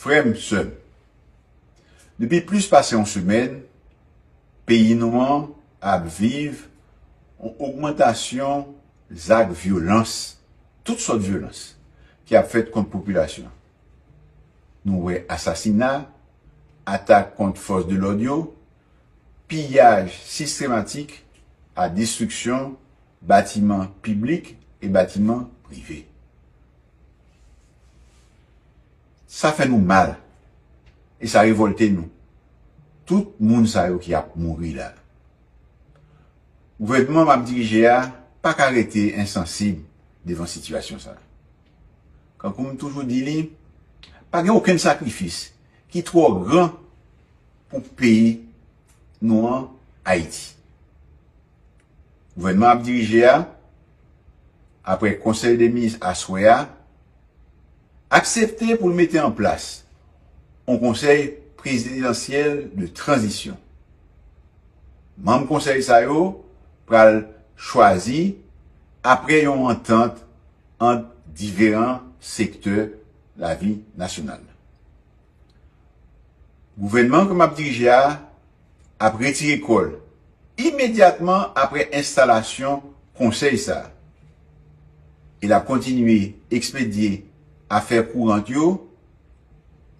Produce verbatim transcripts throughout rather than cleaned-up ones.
Frè m, sè m, depi plis pase yon semèn, peyi nou an ap viv yon ogmantasyon zak vyolans, tout sòt vyolans, ki ap fèt kont popilasyon. Nou wè asasina, atak kont fòs de lòd yo, piyaj sistematik a destriksyon batiman piblik e batiman prive. Sa fè nou mal e sa revòlte nou. Tout moun sa yo ki ap mouri la. Gouvènman m ap dirije a pa ka rete ensansib devan sitiyasyon sa a. Kankou m toujou di li, pa gen okenn sakrifis ki twò gran pou peyi nou an, Ayiti. Gouvènman ap dirije a, apre konsèy de minis aswè a, aksepte pou l mete an plas yon konsèy prezidansyèl de tranzisyon. Manm konsèy sa yo pral chwazi apre yon antant ant diferan sektè lavi nasyonal. Gouvènman ke m ap dirije a ap retire kò l imedyatman apre enstalasyon konsèy sa a. E l ap kontinye ekspedye afè kourant yo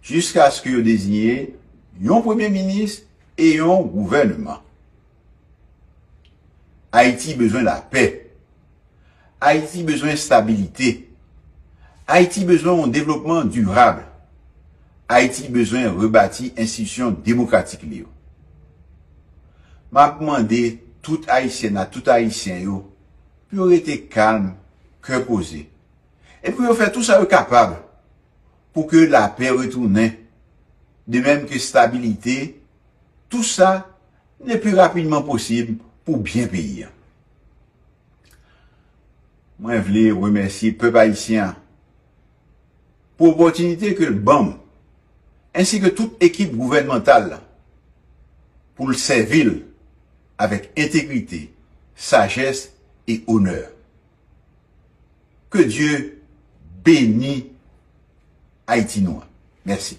jiskaske yo deziye yon premye minis e yon gouvènman. Ayiti bezwen lapè. Ayiti bezwen estabilite. Ayiti bezwen yon devlopman dirab. Ayiti bezwen rebati enstitisyon demokratik li yo. M ap mande tout Ayisyèn ak tout Ayisyen yo pou yo rete kalm, kè poze, e pou yo fè tou sa yo kapab pou ke lapè retounen, de menm ke estabilite, tou sa le pli rapidman posib pou byen peyi a. Mwen vle remèsye pèp ayisyen an pou opòtinite ke l ban m, ensi ke tout ekip gouvènmantal la, pou l sèvi l avèk entegrite, sajès e onè. Ke Dye beni Ayiti nou an. Mèsi.